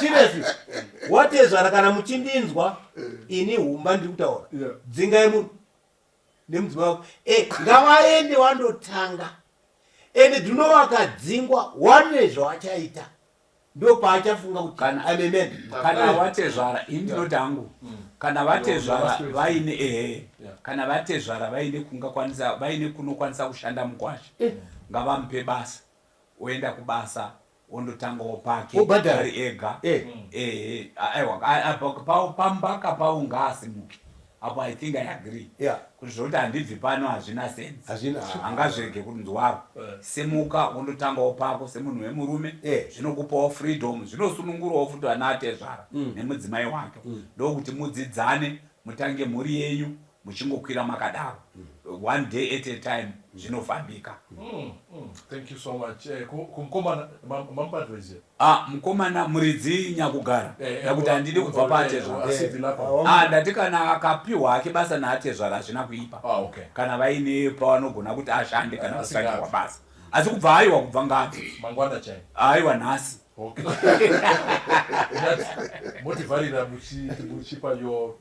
Seriously. Watezvara kana muchindinzwa ini humba ndiri kutaura. Dzingai munhu nemudzimai wako. Eh, ngavaende wandotanga. Ende do know vakadzingwa wane zvawachaita. Ndopaachafunga kuti Kana- I'm a man. Kana watezvara, ini ndinoti hangu kana vatezvara vaine ehe kana vatezvara vaine kungakwanisa vaine kunokwanisa kushanda mukwasha ngavamupe basa oenda kubasa ondotangawo pake Obhadhara. ari ega. Eh. Ehe, aiwa, pambaka pavo ngaasimuke apo. I think I agree kuti zvokuti handibvi pano hazvina sense. Hazvina. Angazvirege kunzwaro. Simuka wondotangawo pako semunhu wemurume. Zvinokupawo freedom, zvinosunungurawo futi vana atezvara nemudzimai wake, ndokuti mudzidzane, mutange mhuri yenyu muchingokwira makadaro, one day at a time, zvinofambika. Thank you so much. Kumukomana mamupa advice here? Ah, mukomana muridzi nyakugara nakuti handidi kubva paatezvara. Asibvi lapha. Ah, ndati kana akapiwa hake basa naatezvara hazvina kuipa. Ah, okay. Kana vaine pavanogona kuti ashande kana Asi kusakirwa ngabve. basa, asi kubva aiwa, kubva ngabve. Mangwana chai. Aiwa, nhasi. Okay. Motivharira muchipa your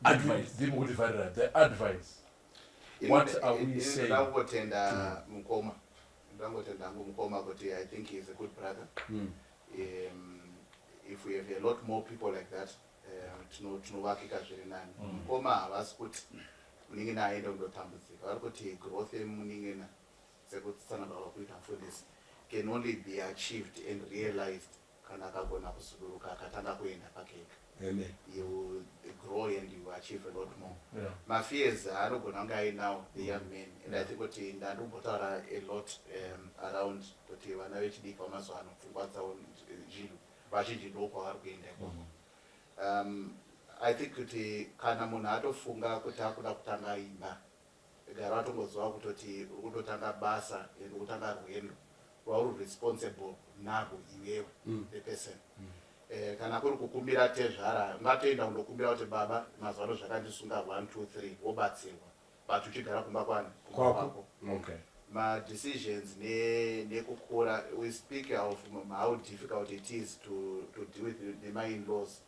advice. Ndimi kutivharira the advice. What are we saying? Ndangotenda mukoma, ndangotenda hangu mukoma kuti I think he is a good brother. If we have a lot more people like that, tinovakika zviri nani. Mukoma havasi kuti munin'ina aende kundotambudzika, vari kuti growth yemunin'ina, sekutsanangura kwakuita mufundisi, can only be achieved and realized kana akagona kusuduruka akatanga kuenda pake ega. Amen. You will grow and you will achieve a lot more. Mafears anogona kunge ainawo the young man, and I think kuti ndandombotaura a lot around kuti vana vechidiki vamazuva ano pfungwa dzavo vazhinji ndo kwavari kuenda ikoko. I think kuti kana munhu atofunga kuti akuda kutanga imba, gara watongoziva kutoti uri kutotanga basa and uri kutanga rwendo rwauri responsible narwo iwewe, the person. Kana kuri kukumbira tezvara, ungatoenda kundokumbira kuti, "Baba, mazuva ano zvakandisunga 1 2 3," wobatsirwa, but uchigara kumba kwani? Kumba Kwako. kwako. Madecisions nekukura, we speak of how difficult it is to deal with nema-inlaws.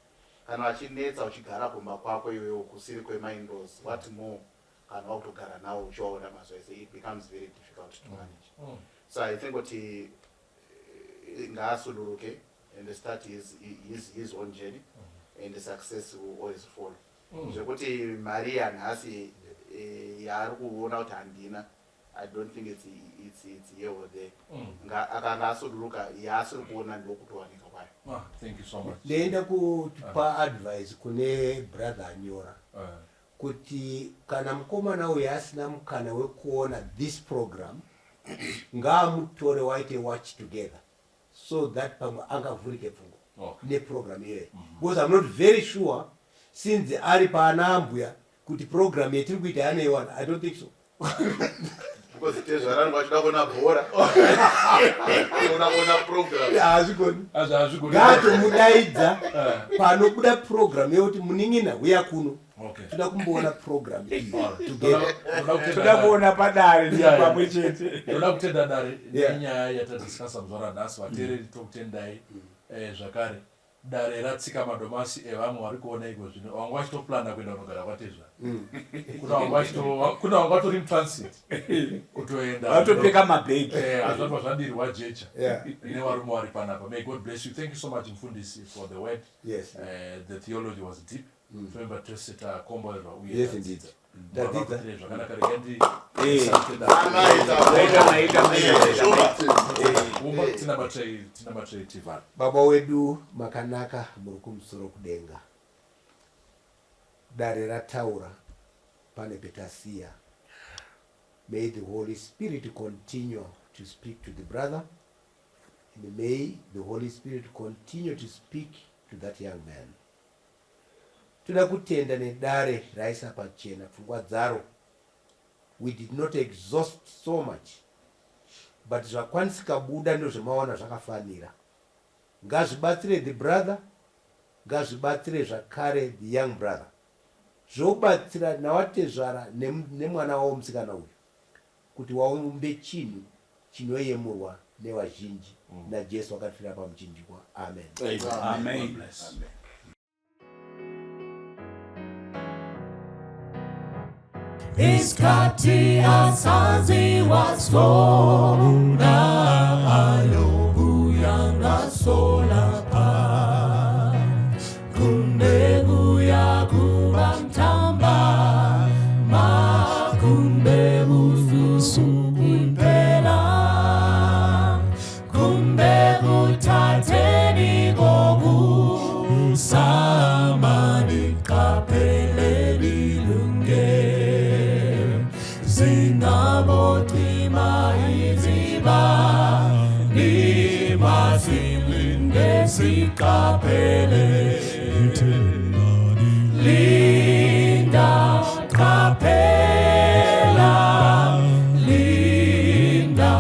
Kana vachinetsa uchigara kumba kwako iwewo kusiri kwema-inlaws, what more kana wakutogara nawo uchiwaona mazuva ese? It becomes very difficult to manage. So I think kuti ngaasuduruke and start his own journey, and the success will always follow. Zvekuti mari yanhasi yaari kuona kuti handina, I don't think it's here or there. Akanga asuduruka, yaasiri kuona ndokutowanika kwayo. Ah, thank you so much. Ndoenda kupa advice kune brother anyora kuti kana mukomana uyu asina mukana wekuona this program, ngaamutore waite watch together so that pamwe angavhurike pfungwa neprogram iyoyo, because I'm not very sure since ari paana ambuya kuti program yetiri kuita yanoiwana. I don't think so. Because tezvarani vachida kuona bhora, kuona kuona program. Hazvigoni. Hazvigoni. Ngaatomudaidza panobuda program yekuti, "Munin'ina, uya kuno, toda kumboona program iyi together." Toda kuona padare pamwe chete. Ndoda kutenda dare nenyaya yatadiscussa muzuva ranhasi. Vateereri, tokutendai zvakare. Dare ratsika madomasi evamwe vari kuona iko zvino vanga vachitoplana kuenda kunogara kwatezvara. Kuna vanga vatori mutransit kutoenda. Vatopfeka mabhegi. Hazvabva zvadirwa jecha nevarume vari panapa. May God bless you. Thank you so much, mufundisi, for the word. The theology was deep. Toimba tese takomborerwa uye Yes, indeed. tadzidza. Tadzidza. Zvakanaka, regai Amaita. Maita, maita, maita. Shumba. Umba tinamatirei, tinamatirei tivhara. Baba wedu makanaka muri kumusoro kudenga, dare rataura pane petasiya. May the Holy Spirit continue to speak to the brother, and may the Holy Spirit continue to speak to that young man. Toda kutenda nedare raisa pachena pfungwa dzaro. We did not exhaust so much, but zvakwanisika buda ndozvemaona zvakafanira. Ngazvibatsire the brother, ngazvibatsire zvakare the young brother, zvobatsira nawatezvara nemwana wavo musikana uyu. kuti waumbe chinhu chinoyemurwa nevazhinji mm. naJesu akatifira pamuchinjikwa. Amen. Amen. Amen. Amen. Isikhathi asaziwa sona ayobuya ngaso lapha kumbe kuya kuba mthamba makumbe busuku impela kumbe kuthatheni kokusamani qapheleni lunge zingabocima iziba nimasilinde siqaphele linda qaphela linda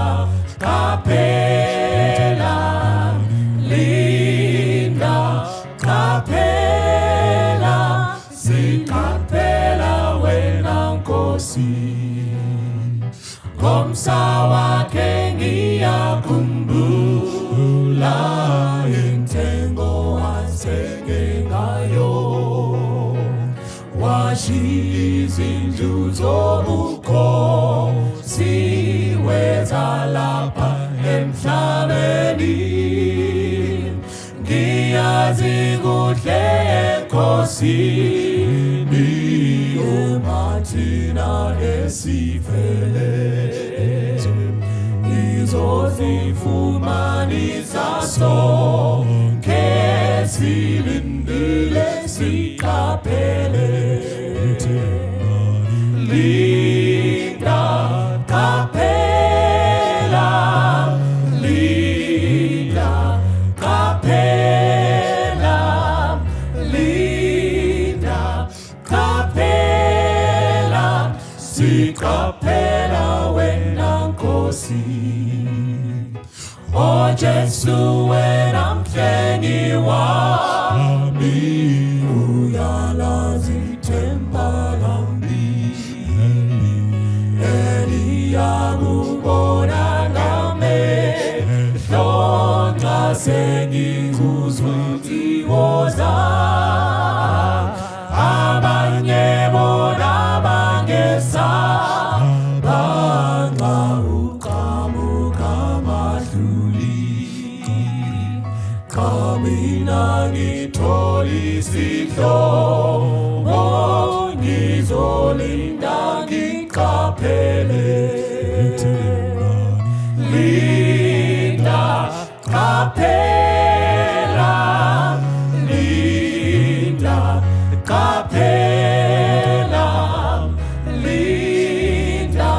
qaphela linda qaphela siqaphela wena nkosi ngomsa wakhe ngiyakhumbula intengo asenge ngayo washiya izindlu zobukhosi weza lapha emhlabeni ngiyazi kuhle enkosini uma thina esifele izozifumanisa sonke silindile siqaphele linda qaphela linda qaphela linda qaphela siqaphela wena nkosi o Jesu wena mhlengi wami uyalazi ithemba lami eliyakubona ngamehlo nxa sengikuzwa woza abanye bona bangesaba nxa uqhamuka madluli cha mina ngithola isihlobo ngizolinda ngiqaphele linda qaphela linda qaphela linda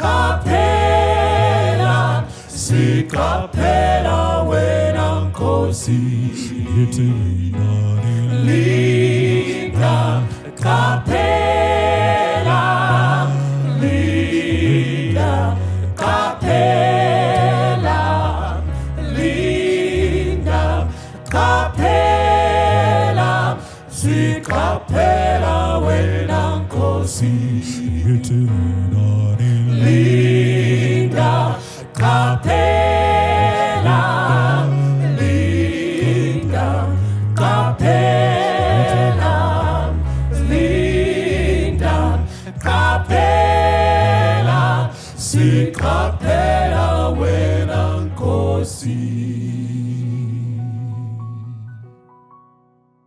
qaphela siqaphela wena nkosi linda qaphela linda qaphela linda qaphela siqaphela wena nkosi linda qaphela linda qaphela linda qaphela siqaphela.